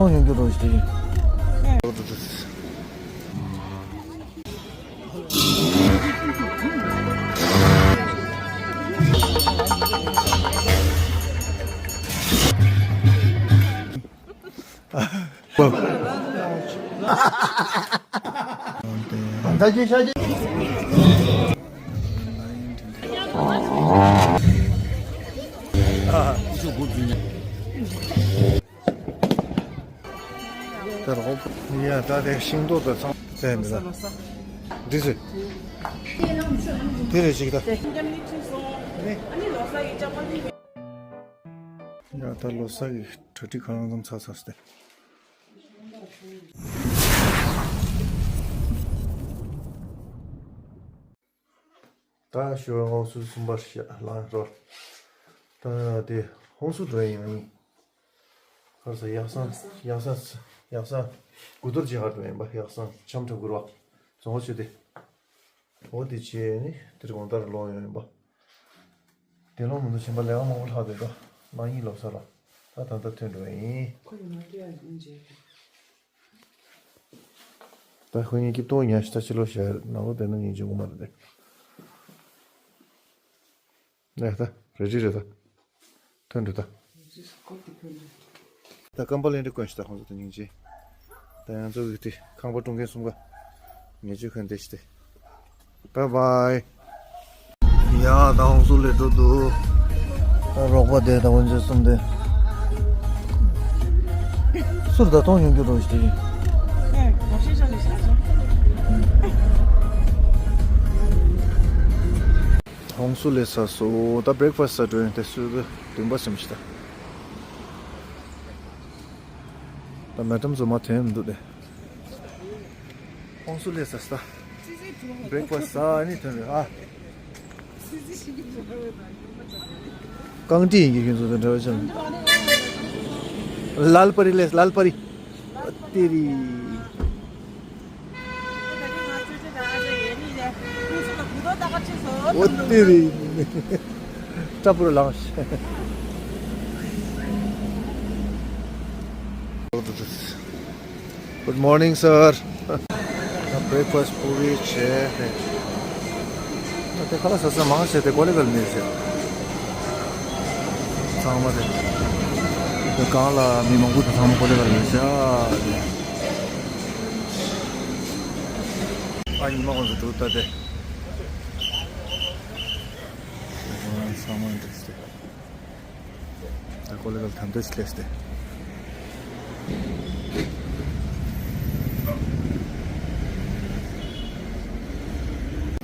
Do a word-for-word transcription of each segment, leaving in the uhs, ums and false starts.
ཡོང་རྒྱུ་རོ་ཞིག་ད་རོགས། ཡ་ད་དེ་ཤིང་ཏོག་དང་ཚང་བཙལ་མི་ད། འདི་ཟེར། དེ་རེ་ཞིག་ད། ཡ་ད་ལོ་གསར་གྱི་གྲ་སྒྲིག་གང་ཙམ་ཚར་ཚར་སྟེ། ད་ཞོ་ཧོང་སུ་གསུམ་པར་བཞག་ལངས་རོགས། ད་དེ་ཧོང་སུ་འགྲོ་ཡིན་ང་གཉིས། ཁར་ས་ཡག་སང་ཡག་སང་ཡག་སང་དགུ་གཏོར་བྱེད་ཧར་འགྲོ་ཡིན་པ། ཡག་སང་འཆམ་ཁྲ་གུར་བ་བཙོང་བ་བྱེད་དེ། འོ་དེ་བྱས་ནི་དེར་དགོང་དར་ལོག་ཡོང་ཡིན་པ། དེ་ལོ་མི་འདུག་ཆེན་པ་ལས་ཀ་མང་པོ་ལྷག་དེ་འགྲོ། གནངས་ཉིན་ལོ་གསར་ར། ད་ད་ལྟ་ཐོན་འགྲོ་ཡིན། ཁོ་ཡིན་ན་ཀྱི་ཡ་ཡིན་བྱས། ད་ཁོ་གཉིས་ཀྱི་ཏོག་ཉལ་ཤི་ད་ཕྱི་ལོ་ཞག་ནང་ལོ་དེ་ན་ཉིན་གཅིག་དགོས་མ་རེད་དེ། ནས་ད་རེ་ཅི་རེད་ད། ཐོན་འགྲོ་ད། ད་ཀམ་པ་ལེན་འདྲི་གོན་ཤི་ད་ཁོང་ཚོ་ད་སྙིང་རྗེ། ད་ཡང་ཚོ་གི་དེ་ཁང་པ་ཀྲུང་མཁན་གསུམ་ཀ་ཉེ་ཆོས་གོན་བསྡད་ཤི་ད། བའི་བའི། ཡ་ད་ཧོང་སུ་ལས་འགྲོ་འདུག་ད་རོགས་པ་དེ་ད་ཧོན་ཇེ་གསུམ་དེ། སུར་ད་གཏོང་ཡོང་རྒྱུ་རོགས་ཞིག་དེ་ཡིན། ཧོང་སུ་ལས་ས་སོ་ད་བྷི་རེག་ཕ་སི་ས་འགྲོ་ཡོང་དེ་སུ་གི་བདུན་པ་སེམས་ཤི་ད། ད་མེ་ཏམ་ཚོ་མ་ཐོན་མི་འདུག་སྟེ། ཧོང་སུ་ལས་ས་སྟ། བྷི་རེག་ཕ་སི་ས་ནི་ཐོན་རེད་ཨ། རྐང་ཏི་ཡིན་གྱི་ཁྱོད་ཚོ་དང་འདྲ་བ་ཅང་། ལལ་པ་རི་ལས་ལལ་པ་རི། ཏི་རི། འོ་ཏི་རི། སྐྲ་པུར་ལངས་ཤག Good morning, sir. Breakfast པུ་རི་བྱས། ད་དེ་ཁ་ལག་ཟ་ས་མང་ཆེ་དེ་ཀོ་ལི་གལ་མི་ཟེར། ཚང་མ་དེ། དེ་གང་ལ་མི་མང་པོ་དེ་ཚང་མ་ཀོ་ལི་གལ་མི་ཟེར། ཨ་ཉི་མ་ཁོང་ཚོ་འདུག་ད་དེ། ཚང་མ་འདུག་སྟེ། ད་ཀོ་ལི་གལ་དམ་དོད་ཤི་ལས་སྟེ།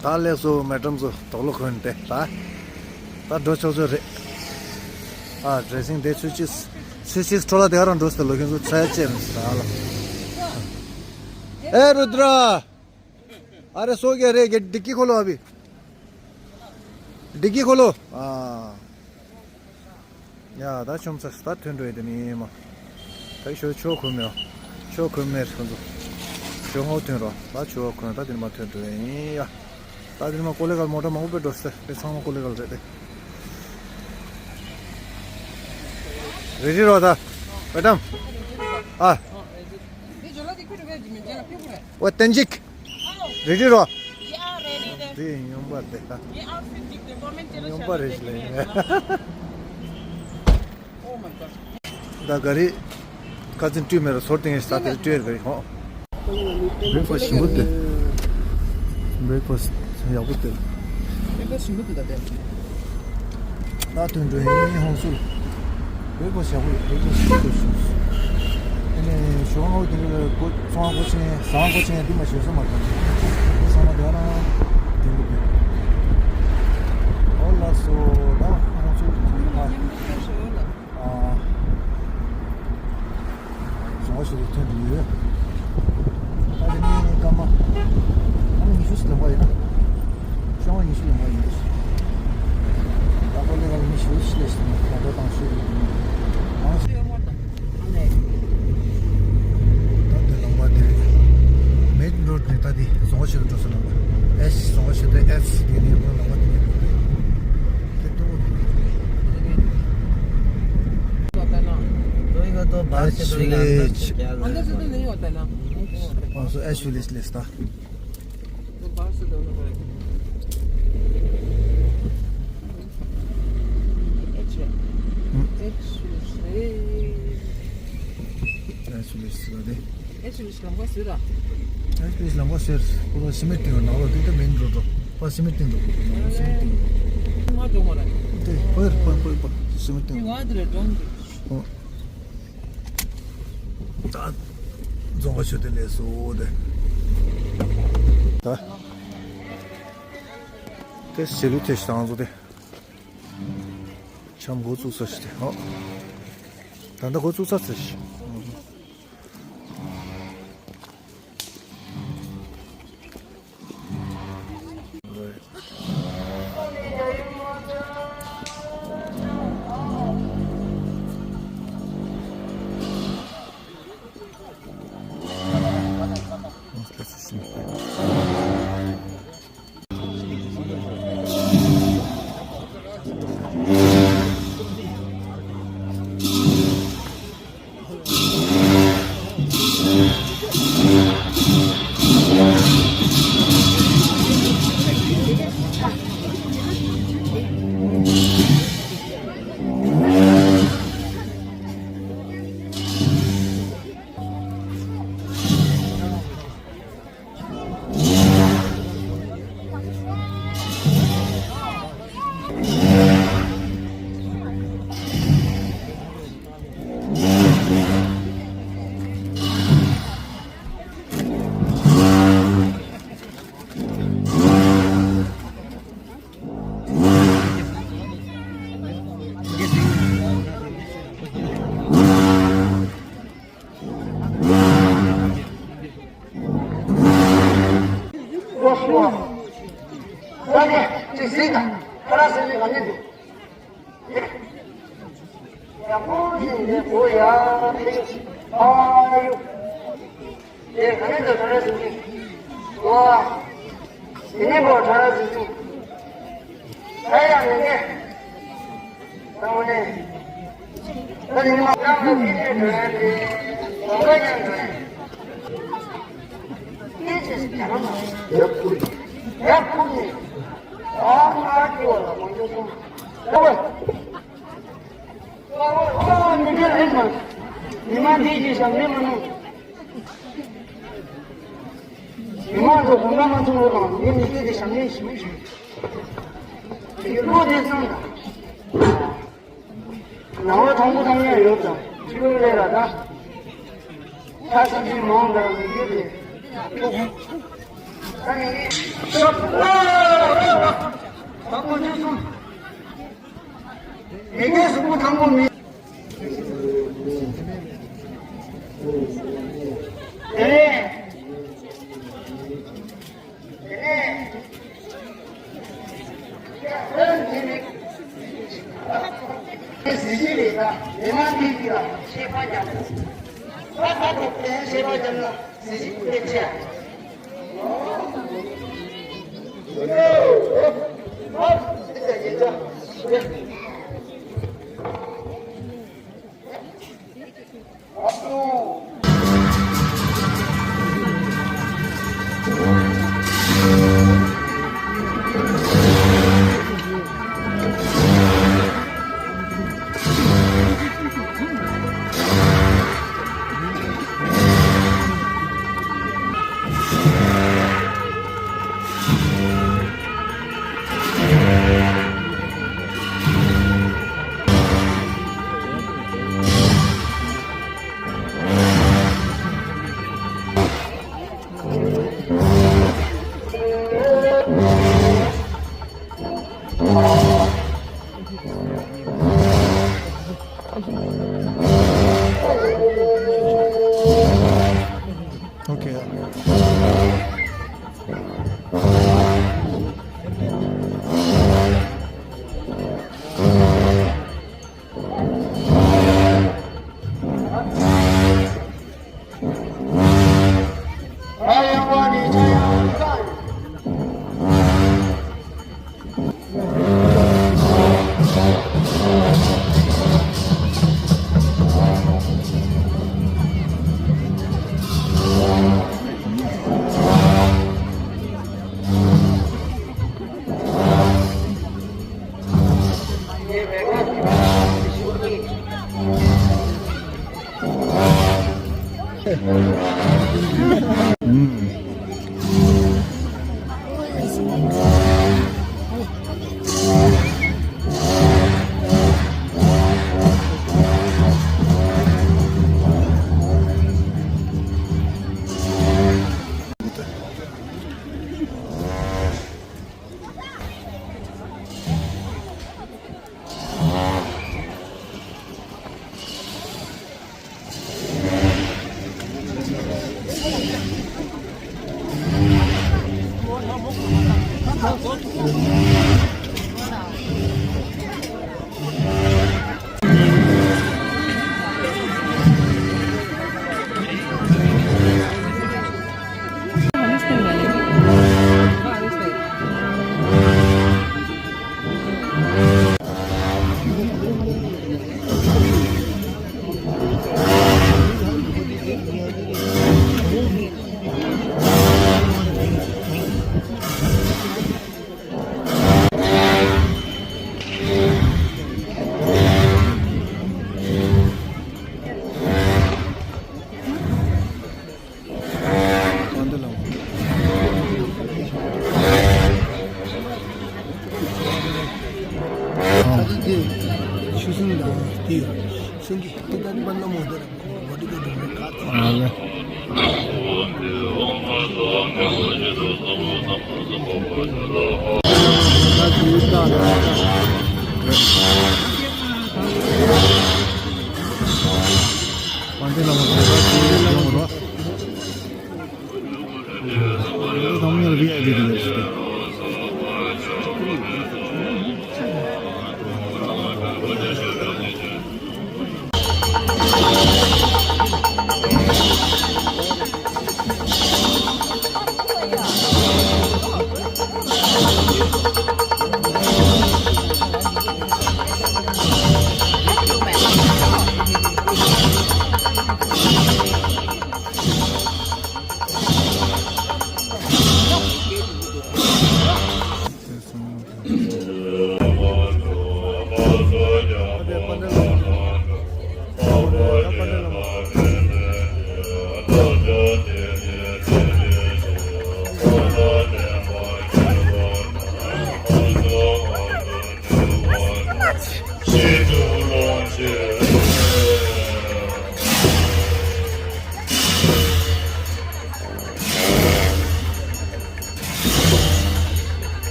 ད་ལེགས་སོ་མེ་ཏམ་ཚོ་དོག་ལོ་གོན་ཏེ་ད། ད་འགྲོ་ཆོག་ཆོག་རེད། ཨ་ཌེ་སིང་དེ་ཚུལ་ཅིག་ཚུལ་ཅིག་སྤྲོ་ལ་དེ་ག་རང་འགྲོ་སྟེ་ལོ་ཁྱོད་ཚོ་ཚ་ཡ་ཅེ་མི་སྲིད་ད་ལ། ཨེ་རུ་དྲ། अरे सो गया रे, ये डिग्गी खोलो अभी। डिग्गी खोलो। ཡ་ད་ཆོམ་ཚ་ད་ཐོན་འགྲོ་ཡི་དེ་ནི་མ། ད་ཞོ་ཆོ་ཁོ་མེ་ཆོ་ཁོ་མེ་ཁོ་ཚོ་ཞོ་ཧོ་ཐོན་རོ་ད་ཆོ་ཁོ་ད་དེ་ནི་མ་ཐོན་འགྲོ་ཡིན་ཡ། ད་དེ་ནི་མ་ཀོ་ལེ་གལ་མོ་ཊ་མང་པོ་པེ་འགྲོ་སྟེ་པེ་ཚང་མ་ཀོ་ལེ་གལ་རེད་དེ། རེ་རེ་རོ་ད་པེ་ཏམ་ཨ། ཨོ་ཏན་ཅིག་རེ་རེ་རོ། དེ་ཡིན་ཡོང་པ་དེ་ད། ཡོང་པ་རེ་ཞིག་ལ་ཡིན། ད་ག་རེ། ཁ་ཚིན་བཀྲུས་མེད་ར་སོར་ཏིང་ངེ་ས་དེ་བཀྲུས་རེ་ག་རེ་ཧོ། བྷི་རེག་ཕ་སི་ཞིམ་པོ་དེ། བྷི་རེག་ཕ་སི་ཡག་པོ་དེ། བྷི་རེག་ཕ་སི་ཞིམ་པོ་དེ་ད་དེ། ད་དོན་འགྲོ་ཡིན་ཧོང་སུར། བྷི་རེག་ཕ་སི་ཡག་པོ་ཡོད་བྷི་རེག་ཕ་སི་ཞིམ་པོ་ཞིམ། དེ་ནས་ཞོགས་ང་འོ་དེ་འདྲ་ལ་སྒོ་ཚོང་སྒོ་ཕྱེ་ཟ་སྒོ་ཕྱེ་འདི་མ་ཞོད་ས་མ་གཏོང་། དེ་ཚང་མ་དེ་རང་དེ་འདུག་གི། ཨོ་ལགས་སོ་ད་ཧོང་སུར་ཚོང་ཁང་། ཨ། བཟོ་བ་ཞིག་ལ་ཐོན་འདུག་ཡོད། ད་དེ་ནས་སྐར་མ། ཨ་ནི་ཉི་ཤུ་ཞིག་ལོན་པ་ཡིན་ན། ཤོག་ངོས་ཉི་ཤུ་ལོན་པ་ཡིན་འདུག་ད་ཁོ་ལས་ཀ་ལ་མི་ཞུ་ཞིག་ལས་སོང་ན་ད་ལྟ་དང་ཤོད་ཡོད་མང་ཞིག་ད་དེ་ལོང་པ་དེ་རེད། མེན་རོ་ཌི་ནས་ད་དེ་བཟོ་བ་ཞིག་ལ་འགྲོ་ས་ལོང་པ། ཨེ་སི་བཟོ་བ་ཞིག་དེ་ཨེ་སི་དེ་ནས་ཁོ་ལོང་པ་དེ་རེད། དེ་ཏོག་ཙམ་དེ་ཡིན་ག་ཏོ་བ། Ash village. अंदर से तो नहीं होता ना। पाँच सौ Ash village list था। बाहर से दोनों को। Ash village. हम्म। Ash village. Ash village का दे। Ash village लंबा सिरा। Ash village लंबा सिर। पूरा सीमेंट नहीं होना, वो तो मेन रोड हो। पर सीमेंट नहीं होना, सीमेंट नहीं होना। वहाँ तो हमारा। तो पर, पर, पर, पर, सीमेंट नहीं होना। वहाँ तो डोंग। हाँ। ད་རྫོང་དཔའ་ཆོས་སྡེ་ལས་སོ་དེ། ད་དེ་ཞི་ལུ་ཐེ་ཤི་དང་ཚོ་དེ། ཆམ་འགོ་བཙུགས་ས་ཞིག་དེ། ཨོ། ད་ལྟ་འགོ་བཙུགས་ས་ཚེ་ཞིག་མི་མང་ཚོ་གོམ་པ་མ་ཚོམ་བོ་དང་མི་མི་སྐྱིད་དེ་བྱམས་སྙིང་ཞིམ་ཞིམ། ཡུལ་ལུང་དེ་ཚང་དང་། ནང་ལོ་དང་པོ་དང་ཡང་ཡོད་ཙང་ཕྱི་ལོ་ལས་ལ་ད། ཁ་སང་ཕྱི་མང་དང་མི་སྐྱིད་དེ། ད་ནི་ཤོག་ཨ་ཨ་ཨ་ཨ་ཨ་ཁོ་ཚོ་གསུམ། མི་སྐྱིད་གཟུགས་པོ་ཐང་པོ་མི། དེ་ནས། གཟི་བརྗིད་རེད་ད། མི་མང་གིས་ཀྱི་ལ་ཤེས་པ་ཀྱང་། ཁ་ཁ་ཐོག་ཏུ་ཤེས་པ་ཀྱང་ལ་གཟི་བརྗིད་སྟེར་ཆེ། Okay.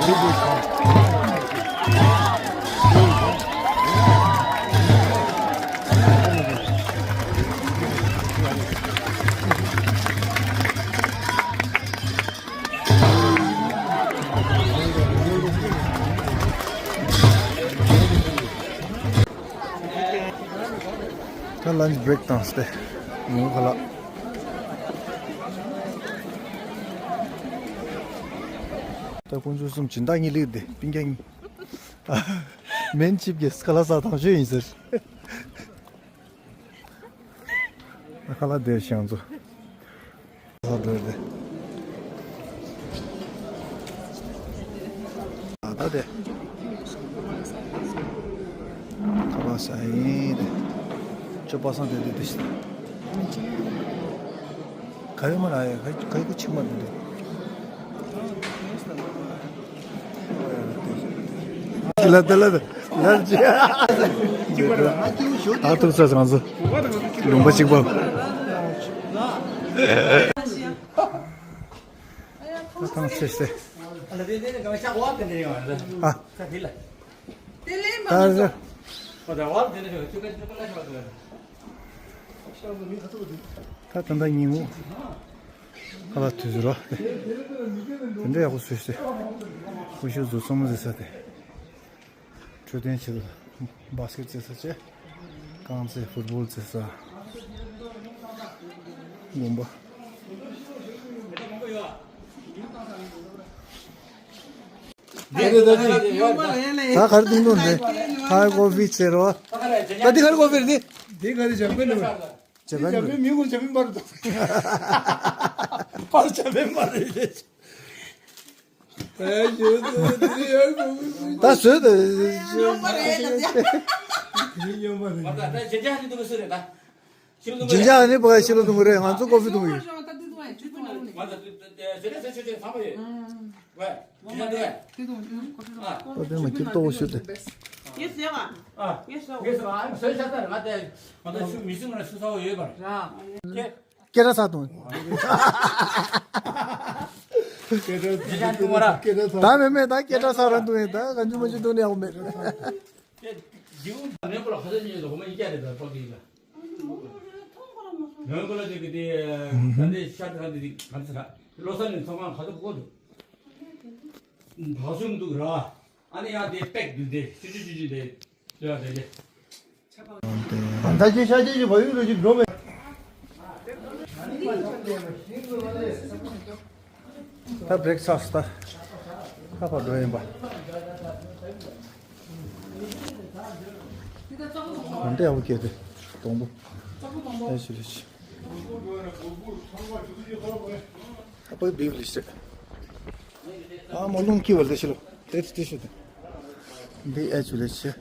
ད་ལན་ཅི་བྷེ་རེག་བཏང་སྟེ། ངོ་ཁ་ལག་ད་དཀོན་མཆོག་གསུམ་སྦྱིན་བདག་གཉིས་ལེགས་ཏེ་སྤུན་ཀྱག་གཉིས། མེན་ཆིབ་ཀྱི་ཁ་ལག་ཟ་དང་ཤོས་ཡིན་ཟེར། ཁ་ལག་དེ་ཤང་ཚོ། ཁ་ལག་དེ། ད་དེ། ཁ་ལག་ཟ་ཡིན་དེ། ཅོ་པ་སང་དེ་དེ་དེ་ཤི། ག་ཡོད་མ་ར་ཡ་ག་ག་ཡོད་ཆིག་མ་དེ་དེ། ལ་ད་ལ་ད་ལ་ཅི། ཨ་ཐུག་ས་ང་ཚོ་ལུང་པ་གཅིག་པ། ཐང་ཆད་སེ། ཨ། ད་ཟེར། ད་ད་ལྟ་ཉིན་མོ། ཁ་ལག་དུས་ཚོད་རོ། དེ་འདྲ་ཡག་པོ་བཟོས་ཏེ། ཁུ་ཤུ་བཟོ་ཚང་མ་བཟོས་ས་དེ། འཕྲོད་བསྟེན་ཆེད་དུ་བྷ་སི་ཀེ་ཊི་རྩེ་ས་བྱས། རྐང་རྩེད་ཕུཊ་བྷོལ་རྩེ་ས། དགོན་པ། ད་ག་རེ་བཏུང་འདུག་འདི། ཧའི་ཀོ་ཕི་ཟེར་རོ། ད་འདི་ག་རེ་ཀོ་ཕི་རེད་འདི། འདི་ག་རེ་འཇམ་པོ་ནི། ཇ་པན་ཇ་པན་མི་ཁོང་ཇ་པན་པར་དུ། པར་ཇ་པན་པར་རེད། ཨེ་ཡོད་དེ་ཡར་གོ་མི་ད་བཟོས་ད། སྨྱོན་པ་རེད་ལ་དེ། ཡིན་སྨྱོན་པ་རེད། ད་ད་ཇེ་ཇ་ནི་འདུག་གི་སུ་རེད་ད། ཤི་ལོ་འདུག་ཇི་ག་ནི་བ་ཤི་ལོ་འདུག་རེད། ང་ཚོ་ཀོ་ཕི་འཐུང་གི་ཡོད། ང་ད་ད་ད་ད་ད་ད་ད་ད་ད་ད་ད། ཨོ་དེ་མ་སྐྱིད་ཏོག་ཞུ་དེ། ཨ། ངས་ཟེར་བ། ཨ། ངས་ཟེར་བ། ཨ། ཟོས་ཤ་སྟག་རེད། ང་དེ་ང་དེ་ཆུ་མི་ཟིན་ན་ཆུ་ཚ་བོ་ཡོད་པ་རེད། ར། ཀེ་ར་ས་དང་། ཀེ་ར་ས་དང་། ད་མེད་མེད་ད་ཀེ་ར་ས་རང་དུ་ཡིན། ད་ག་ཉུ་མ་ཅི་དུ་ནས་ཡག་མེད། ཀེ་ར་ས་དང་། ཡོན་པོ་ལ་ཁ་ཚ་ཉིད་ལ་ཧོ་མ་ཡི་ཀྱ་རེད། ད་པག་གི་ལ། ཡོན་པོ་ལ་དེ་གི་དེ་ད་ནས་ཤ་ད་དེ་ག་ཚ་ལོ་ས་ནས་ཚོང་ཁང་ཁ་ཚ་གོ་འདུག་བག་ཆུམ་འདུག་ར། ཨ་ནི་ཡང་དེ་པེག་འདུག་དེ་ཆུ་ཆུ་ཆུ་ཆུ་དེ་ཡ་དེ་དེ། ད་ཅི་ཤ་ཅི་ཅི་བ་ཡུ་རུ་ཅི་འགྲོ་མེད། ད་བྷི་རེག་ཕ་སི་ད་ཁ་ཕར་འགྲོ་ཡིན་པ། གོང་ཏེ་ཡག་པོ་སྐྱེས་ཏེ་སྡོང་པོ་ཨེ་ཤི་རེ་ཤི། ཨ་པའི་བིབ་ལི་ཤི། ཨ་མོ་ལུང་ཀི་བ་ལི་ཤི་ལོ། ཏེ་ཏེ་ཤི་ཏེ། འདི་ཨེ་ཤི་རེ་ཤི།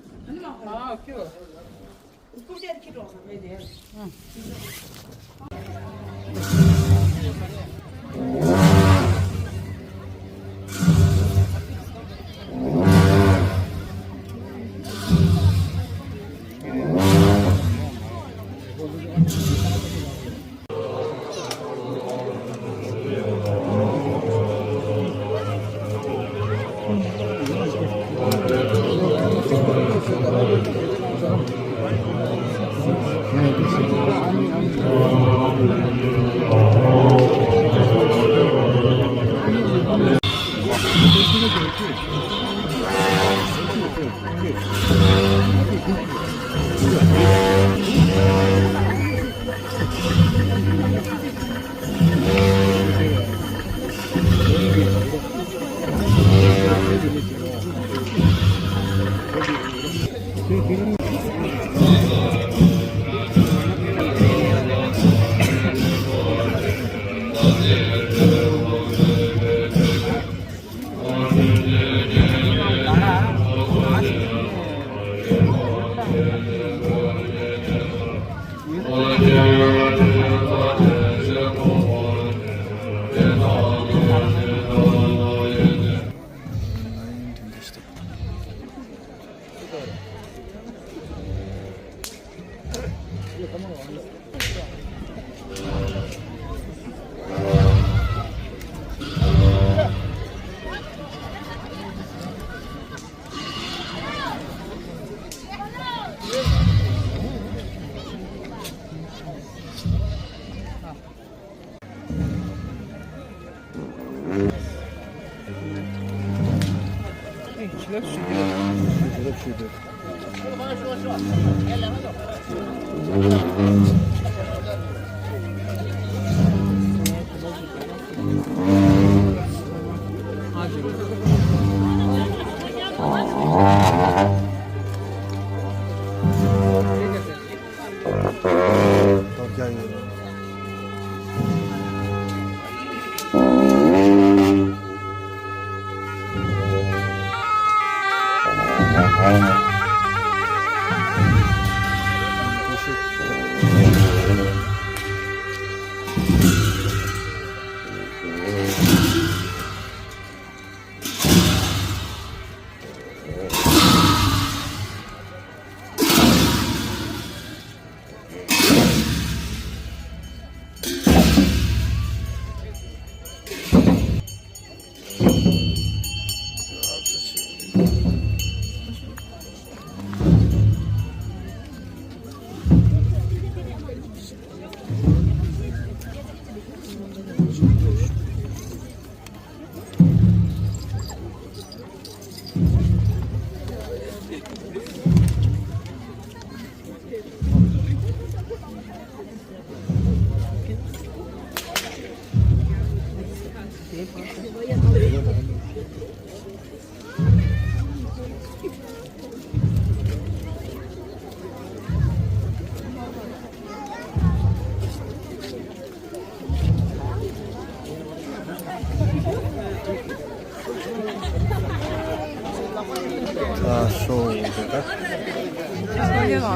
ཨ་ཤོ་ཡོད་ད།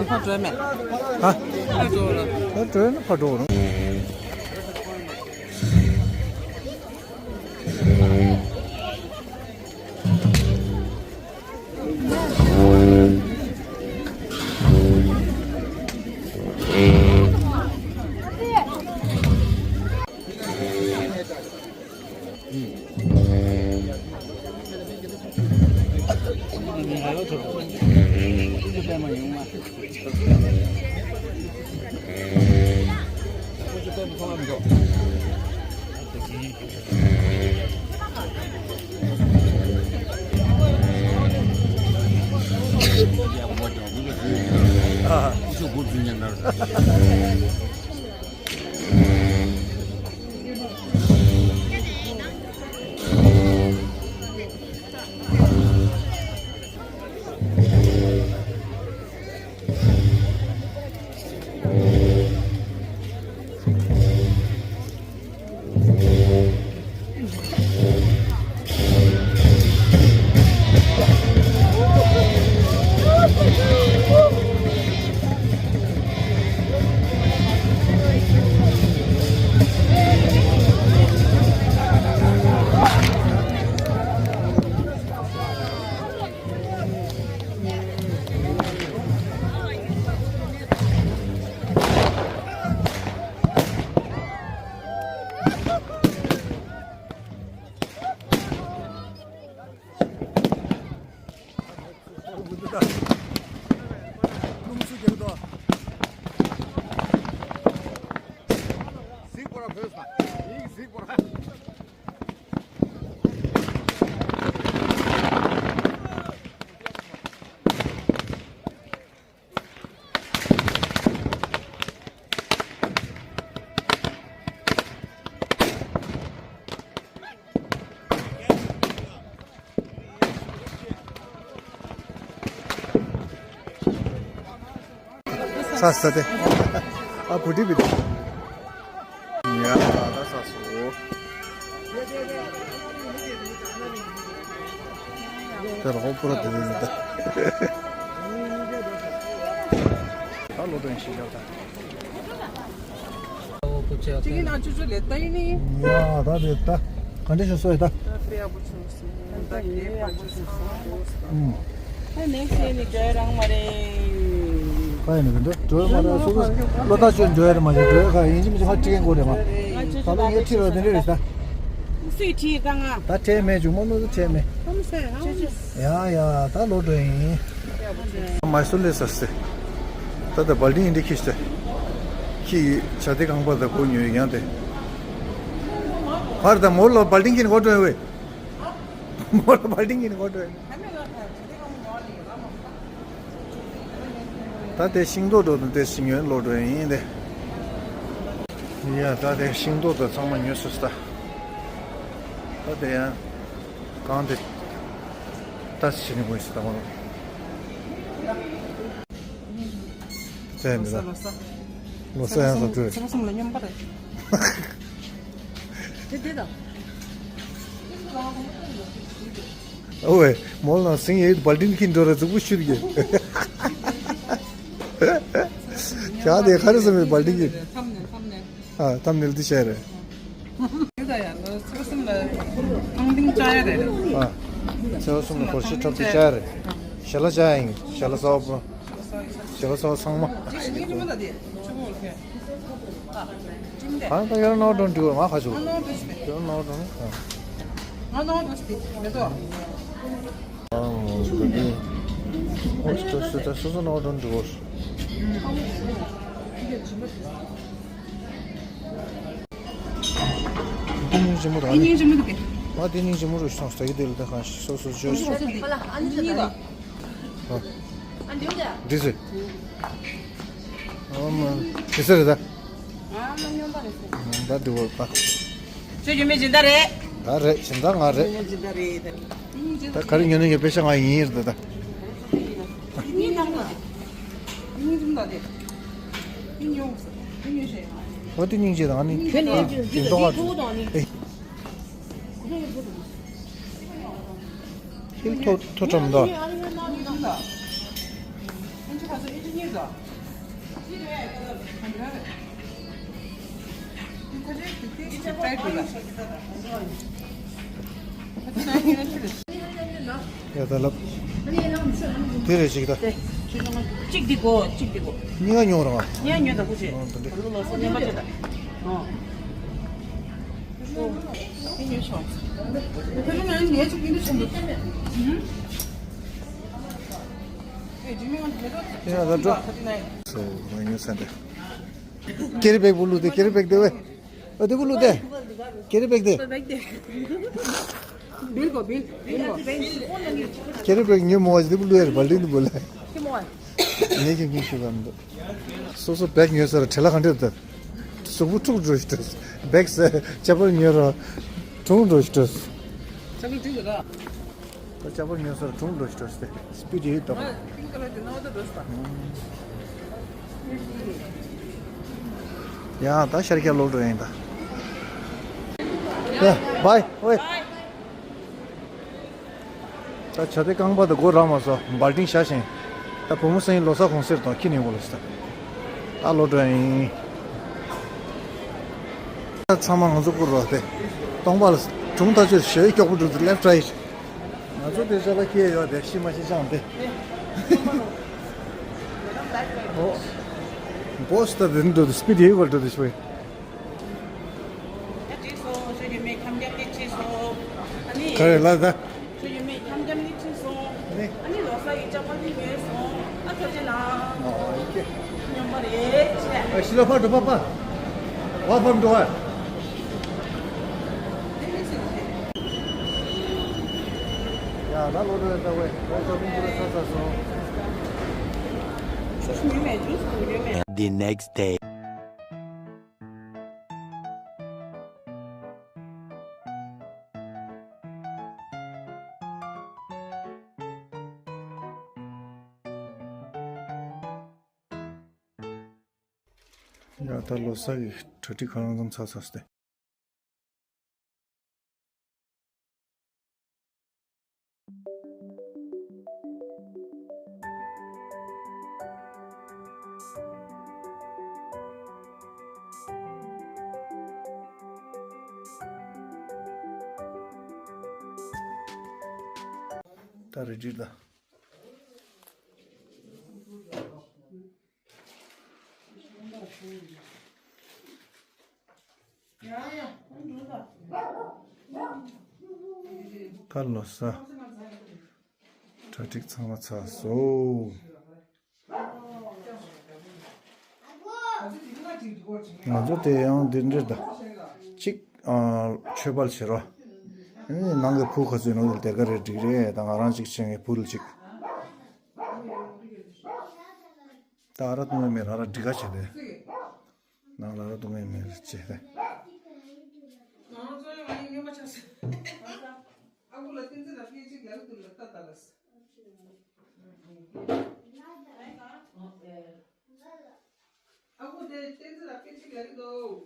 ཁ་འགྲོ་མེད། ཧ། ཁ་འགྲོ་ལ། ཁ་འགྲོ་ན་ཁ་འགྲོ་རུང་། ས་ས་དེ། ཨ་བུ་དི་བི་དི། ཡ་ད་ས་སོ། དེ་ལ་ཧོ་པུ་ར་དེ་ནི་ད། ད་ལོ་དོན་ཞིག་ཡོད་ད། ཅིག་ཡིན་ན་ཅུ་ཅུ་ལེ་ད་ཡིན་ནི། ཡ་ད་ལེ་ད། ག་འདྲ་ཞིག་སོ་ཡ་ད། ད་དཔེ་ཡག་པོ་བྱུང་སོང་། ད་དཔེ་ཡག་པོ་བྱུང་སོང་། ཨུམ། ད་ནེག་སི་ཡེར་ནི་འགྲོ་ཡ་རང་མ་རེད། ཁ་ཡ་ནི་གི་འདུག་འགྲོ་ཡ་མ་རེད། སོ་སོ་བློ་ཐག་ཆོད་འགྲོ་ཡ་རེད་མ་གཞི་འགྲོ་ཡ་ཁ་ཡིན་གཅིག་མིན་གཅིག་ཧ་ཁྲིད་མཁན་དགོས་རེད་མ། ད་ལོ་ངས་ཁྲིད་རོགས་དེ་འདྲ་རེད་ད། སུས་ཁྲིད་ད་ང་། ད་ཁྲིད་མེད་བྱུང་མ་མོ་སུ་ཁྲིད་མེད། ཁམས་སེ་ཧ། ཡ་ཡ་ད་ལོ་འགྲོ་ཡིན། མ་སུ་ལེ་ས་སེ། ད་ད་བལ་ཏིང་འདི་ཁྱི་སྟེ། ཁྱི་ཡི་བྱ་དེ་རྐང་པ་ད་གོ་ཉོས་ཡང་དེ། བར་ད་མོ་ལོ་བལ་ཏིང་ཁྱི་ནི་གོ་འགྲོ་བས། མོ་ལ་བལ་ཏིང་གི་ནི་གོ་འགྲོ་ཡིན། ད་དེ་ཤིང་ཏོག་འགྲོ་དང་དེ་ཤིང་ཡོན་ལོ་འགྲོ་ཡིན་དེ། ཡ་ད་དེ་ཤིང་ཏོག་དང་ཚང་མ་ཉོས་སོང་ད། ད་དེ་ཡང་གང་དེ་ད་ཤི་ནི་གོ་ཡིན་སི་ད་མོ་ལ། ཟས་འདི་ལ། ལོ་ས་ཡང་བཟོ་བྲོས། ཚེ་རབས་གསུམ་ལ་སྨྱོན་པ་རེད། དེ་དེ་དང་། ཨོ་ཝེ། མོལ་ན་སིང་ཡེ་བལ་ཏིན་ཁིན་འགྲོ་ར་གཟུགས་པོ་ཤུར་གི། ཁྱ་དེ་ཁ་རེ་སོང་བའི་བལ་ཏིན་ཁིན། ཐམ་ནེལ་ཐམ་ནེལ། ཨ་ཐམ་ནེལ་དེ་བྱས་རེད། ཡོད་ད་ཡ་ལོ་ཚེ་རབས་གསུམ་ལ་ཐང་ཏིང་བཅའ་ཡ་རེད། ཨ་ཚེ་རབས་གསུམ་ལ་གོར་ཤི་ཁྲབ་ཏུ་བཅའ་ཡ་རེད། ཞལ་ལག་བཅའ་ཡ་ཡིན། ཞལ་ལག་གསར་པ། ཞལ་ལག་གསར་པ་ཚང་མ། ཨ་ད་ཡོད་ནོ་ཏོན་འགྲིག་ང་ཁ་ཆུ། ཡོད་ནོ་ཏོན་ཨ་ད་སོ་སོ་ནོ་ཏོན་འགྲིག་དེ་སྙིང་རྗེ་མོ་རང་ནི། ང་དེ་སྙིང་རྗེ་མོ་རུ་སོང་ས་ཡི་དེ་ལ་ད་གང་ཞིག་སོ་སོ་བཅོས་སོ། འདི་ཟེར། ཨ་མ། དེ་ཟེར་རེད་ད། ད་འདི་བོ་ད། ཁྱོད་ཡུལ་མི་སྦྱིན་བདག་རེད། ད་རེད་སྦྱིན་བདག་ང་རེད། ཡུལ་མི་སྦྱིན་བདག་རེད། ད་ག་རེ་ཉོ་ནི་ཡོད་པེ་ཤ་ང་ཡིན་ཡིན་རེད་ད། ཨོ་དེ་སྙིང་རྗེ་དང་ནི། ཁྱེད་ནི་ཡིན་མདོག་ཨ། ཁྱེད་ཐོ་ཐོ་ཁྲམ་དང་། ཡ་ད་ལབ། དེ་རེད་ཅིག་ད། གཅིག་འདི་གོ་གཅིག་འདི་གོ་གཉིས་ཀ་ཉོ་རང་། གཉིས་ཀ་ཉོ་ད་ཁུ་ཆེ། ཨོ་ད་འདི། ལོ་སོ་ཉན་པ་ཆེ་ད། ཨོ། དེ་ཉོ་ཆོག་དེ་ལོ་ང་ཉལ་ཆུ་པིན་དུ་ཆུ་འདུག་ཡ་ད་འགྲོ། སོ་ང་ཉོ་ས་འདི། ཀེ་རི་བེག་བུ་ལུ་དེ་ཀེ་རི་བེག་དེ་ཝེ། ཨ་དེ་བུ་ལུ་དེ། ཀེ་རི་བེག་དེ། བིལ་གོ་བིལ་བིལ་གོ། ཀེ་རི་བེག་ཉོས་མོ་བ་ཞིག་དེ་བུ་ལུ་ཡར་བལ་ལིན་དུ་བུ་ལ། ཁྱི་མོ་བ། ངས་ཀྱང་ངས་ཤེས་པ་མི་འདུག་སོ་སོ་བེག་ཉོས་ས་ར་བྲེལ་ལ་ག་འདྲ་དེ། གཟུགས་པོ་འཁྲུག་འགྲོ་ཞིག་འདུག་བེག་ས་ཅ་པར་ཉོས་ར་གྲུང་འགྲོ་ཞིག་འདུག་ཅ་པར་འཁྲུག་གི་ར། ད་ཅ་པར་ཉོས་ས་ར་གྲུང་འགྲོ་ཞིག་འདུག་སྟེ་སྤི་ཌི་ཡོད་དོ། ང་ཕིང་ཀ་ལར་དེ་ནོར་དུ་འགྲོ་ས། ཡ་ད་ཤར་ཁྱེར་ལོག་འགྲོ་ཡིན་ད། ཡ་བའི་ཝེ། ད་བྱ་དེ་རྐང་པ་དང་མགོ་རག་མ་སོང་བལ་ཏིང་བཞག་ཞིང་། ད་བུ་མོ་སེང་ལོ་གསར་གུང་སེང་དང་ཁྱི་ནས་འོ་ལོ་ས། ད་ལོག་འགྲོ་ཡིན། ད་ཚང་མ་ང་ཚོ་བསྐུར་རོགས་དེ། སྟོང་པ་ལ་གྲུང་ཐག་ཆོད་ཞེ་སྐྱོག་པོ་འགྲོ་དུས་left right། ང་ཚོ་དེ་ཅག་ལ་ཁྱེད་ཡོད་དེ་ཤི་མ་ཤི་ཅང་དེ། ཨོ། བོ་སི་ད་དེ་འགྲོ་དུས་སྤི་ཌི་ཡོད་པར་འགྲོ་དུས་ཤོད། ད་ཅིག་སོང་ཁྱོད་ཀྱི་མི་ཁམས་རྒྱབ་ཀྱི་ཅིག་སོང་། ཨ་ནི། ག་རེ་ལ་ད། ཁྱོད་ཀྱི་མི་ཁམས་རྒྱབ་ཀྱི་ཅིག་སོང་། ཨ་ནི། ཨ་ནི་ལོ་གསར་ཡི་ཅག་པ་ནི་ཉོས་སོང་། ཨ་ཁྱོད་ཅི་ལ། ཨོ་ཨོ་ཁེ། ཉོན་པ་རེད་ཅེས། ཨ་ཤི་ལ་ཕར་འགྲོ་པ་པ། བ་ཕར་འགྲོ་ཨ། ཡ་ད་ལོ་འགྲོ་ཡ་ད་ཝེ་ལོ་གསར་ཕུང་པོ་ལ་ཚ་ཚ་སོང་། ཁྱོད་ཉོས་མེད་ཇུས་ཉོས་མེད། The next day. ཡ་ད་ལོ་གསར་གྱི་གྲ་སྒྲིག་གང་རུང་ཙམ་ཚར་ཚར་སྟེ། ད་རེ་ཌི་ད། ད་ལོ་གསར་གྲ་སྒྲིག་ཚང་མ་ཚར་སོང་། ང་ཚོ་དེ་ཡང་འདི་འདྲ་ད། གཅིག་ཨ་མཆོད་པ་བྱེད་རོགས། ཨེ་ནང་གི་བུ་ཁ་ཚོས་ནང་དུ་སྡེར་ཁ་རེ་སྒྲིག་རེད། ད་ང་རང་གཅིག་བྱས་ངས་བུ་ལ་གཅིག་ད་ཨ་ར་བཏུང་བའི་མེད། ཨ་ར་སྒྲིག་ག་བྱས་ཏེ། ནང་ལ་ཨ་ར་བཏུང་བའི་མེད་བྱས་ཏེ། ང་ཚོ་ཡང་ངའི་ངན་པ་ཆགས་སོང་། ཨ་ཁུ་ལ་བསྟན་འཛིན་ལ་སྐད་ཅིག་ལབ་འདུག་ལ་ལྟ་ལྟ་ལ། ཨ་ཁུ་དེ་བསྟན་འཛིན་ལ་སྐད་ཅིག་ལབ་འདུག